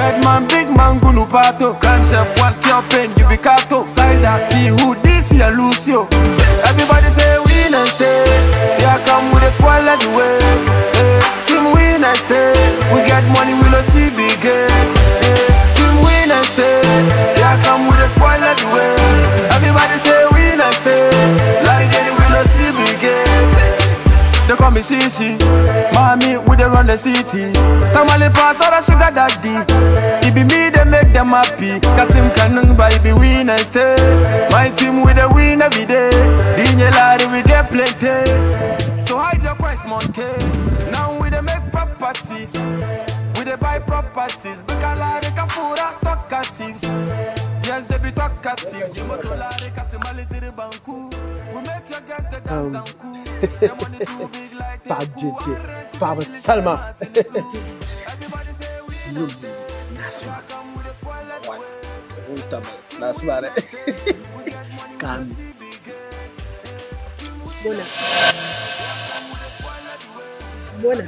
Bedman, big man, gunu pato. Crime chef, one cure pain, you be kato. Side T, who this here, Lucio. Everybody say win and stay. Yeah, come with a spoil everywhere. Hey, team win and stay. We get money, we no see big gate. Hey, team win and stay. Yeah, come with a spoil everywhere. Everybody say win and stay. Larry Denny, we no see big gate. They call me Shishi. Mommy, we dey run the city. Tamale pass all the sugar daddy. It be me they make them happy. Katim kanung by be win and stay. My team we dey win every day. Dinye Larry we get plenty. So hide your quest, monkey. Now we dey make properties. We dey buy properties. Bika kafura talkatives. Yes, they be talkatives. You moto Larry katimali to the banku. We make your guests the dance and cool. Pajeje, Baba Salma. Nasma. Nasma. Kami. Bona. Bona.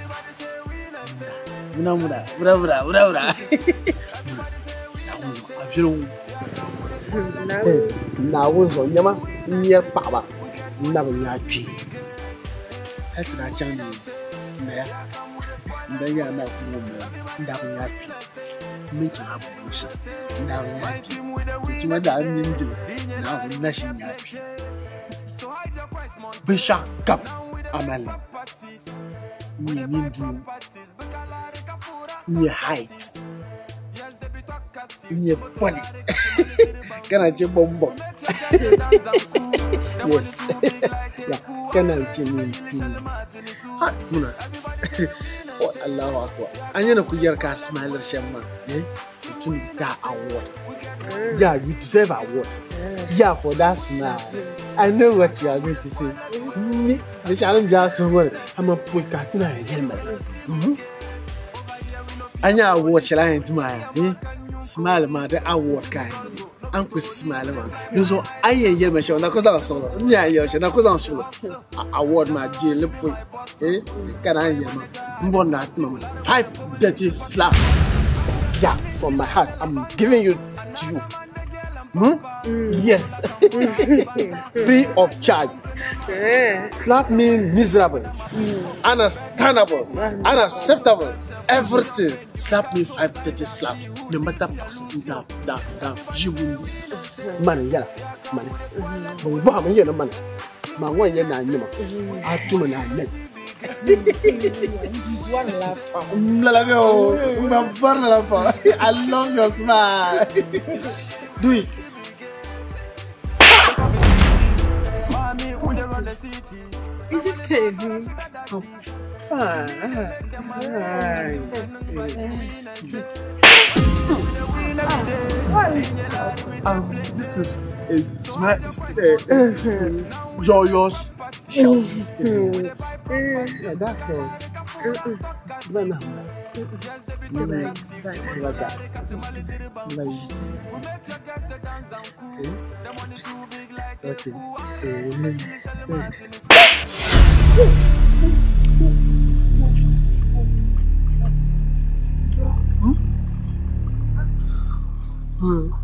Muna muna, muna muna, muna muna. Naawuni zuɣu nyama n-nyɛri paɣaba n-na bi nya kpee. Hali ti daa chaŋ ni naya n-daa nya naa kuli ŋun bala n-daa bi nya kpee. M mini chaŋ Abuja n-daa bi nya kpee. Tuma daa mini dili Naawuni na shini nya kpee. Binshɛɣu kam a mali li n-nyɛ nindoo, n-nyɛ height, n-nyɛ body kana che bombom. Yes. Yeah, kana che nindoo. Ha, muna. Oh, Allahu Akbar. An yana ku yarka smiler shemma. Eh? Tun da award. Yeah, you deserve award. Yeah, for that smile. I know what you are going to say. Ni, the challenge just so I'm a put that in a helmet. Anya award shall I into my smile ma the award kind. Uncle smile ma. No so I hear my show na koza solo. Nya hear na koza solo. Award ma deal lip eh can I hear ma. Mbon na 5 dirty slaps. Yeah, from my heart I'm giving you to you. Hmm? Yes. Free of charge. Slap me miserable. Understandable. Unacceptable. Everything. Slap me 5 dirty slaps. No matter person down, down, down. Jiwundu. Man, yala. Man. But what man? Man, what you na nima? Atuma na net. I love your smile. Do it. Is it paving? Oh, fine. This is a smile, joyous shout. Yeah, that's all. Okay.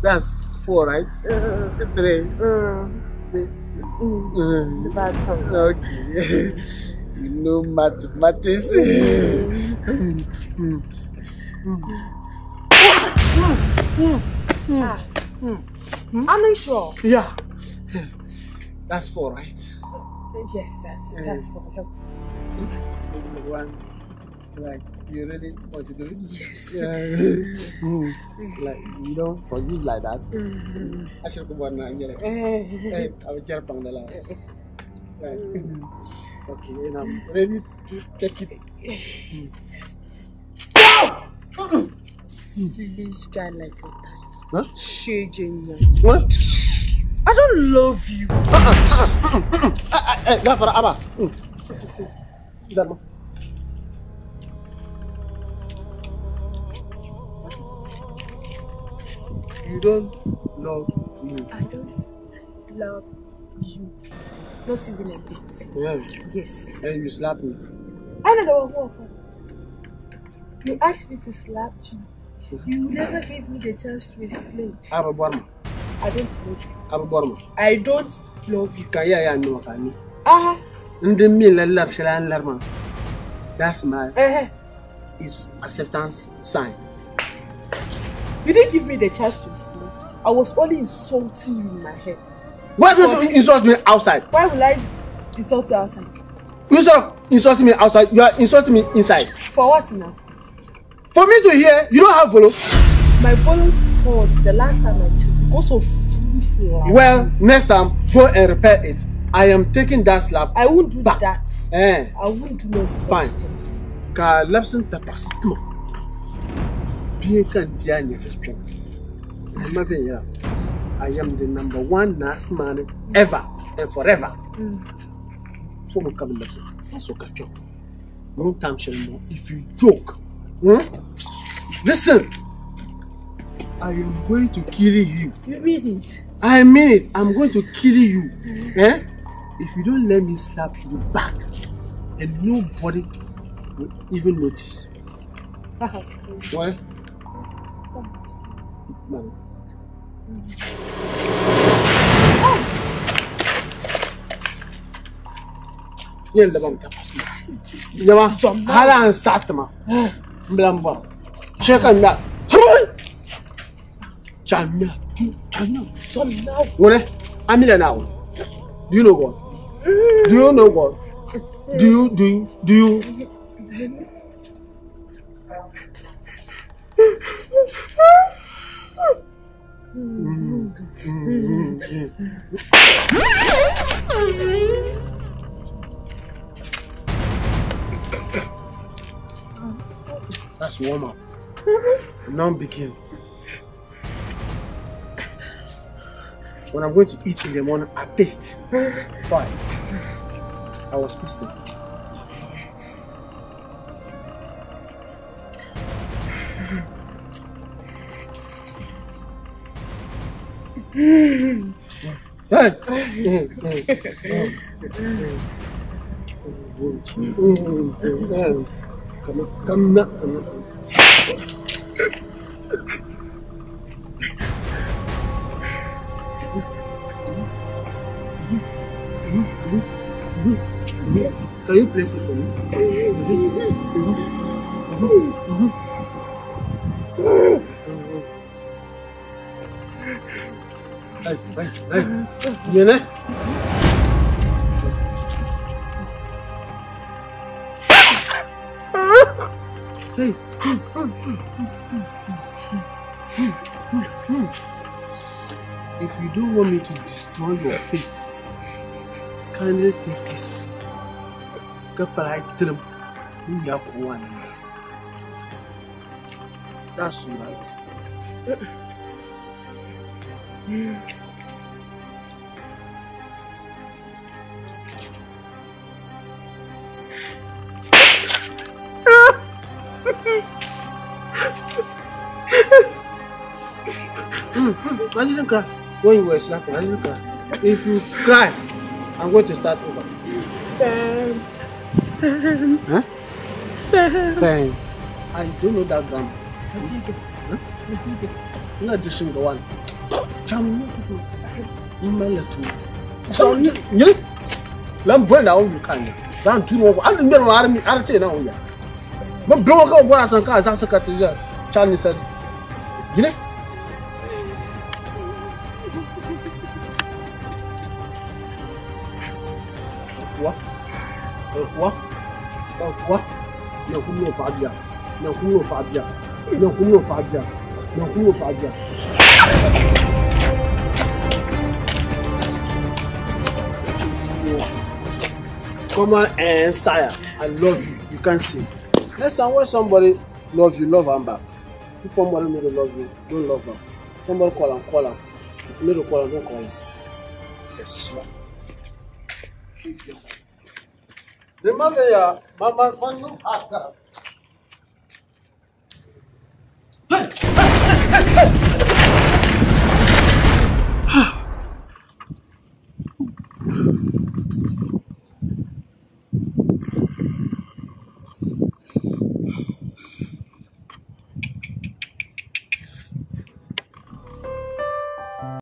That's 4, right? 3. Okay. You know mathematics. I'm not sure. Yeah. That's 4, right? Yes, that's 4. 1. Like, you really want to do it? Yes. Yeah. Like, you don't forgive like that. I should go one now. I will share pangdala. Okay, and I'm ready to take it. Foolish guy like your type. Huh? What? I don't love you. You don't love me. I don't love you. Not even a bit. Yeah. Yes. And you slap me. I don't know what for. You asked me to slap you. You never gave me the chance to explain. A bi bɔri ma. I don't love you. A bi bɔri ma. I don't love you. Ka ya ya nima ka ni. Aha. N din mi la lari shɛli a ni lari maa. That smile is acceptance sign. You didn't give me the chance to explain. I was only insulting you in my head. Why don't you insult me outside? Why will I insult you outside? Instead of insulting me outside, you are insulting me inside. For what now? For me to hear, you don't have volume. My volume spoiled the last time I checked because of foolish lies. Well, next time, go and repair it. I am taking that slap. I won't do back. that. Eh. I won't do no such Fine. thing. Ka lapsin ta paɣasi tima. Bia ka n di a nyɛvili kpɛm. Ma viɛnyɛla. I am the number one nurse man ever and forever. Fo ka bi labisi. So ka kpɛm. One time shɛli mo, if you joke, Listen, I am going to kill you. You mean it? I mean it. I'm going to kill you. Eh? If you don't let me slap you back, and nobody will even notice. What? Man. Yɛn laban ka pass ma. Nyama, hala an saɣati ma. N bila n bɔra. Shɛ ka n na. Chanya, tu, chanya. Wone, Amina now. Do you know God? Do you know God? Do you? That's warm up. Now begin. When I'm going to eat in the morning, I taste before I eat. I was pasting. Hey! Come on, come on, come on. Can you place it for me? Hey, hey, hey. You know? Hey. If you don't want me to destroy your face, kindly take this. That's right. I didn't cry when you were slapping. I didn't cry. If you cry, I'm going to start over. Huh? Fine. I don't know that grammar. Huh? Not just the one. What? What? What? Come on and sire, I love you. You can see. Next time when somebody love you, love them back. If somebody no love you, don't love them. Somebody call them, call them. If you no call them, don't call them. Yes. The man, mama, no,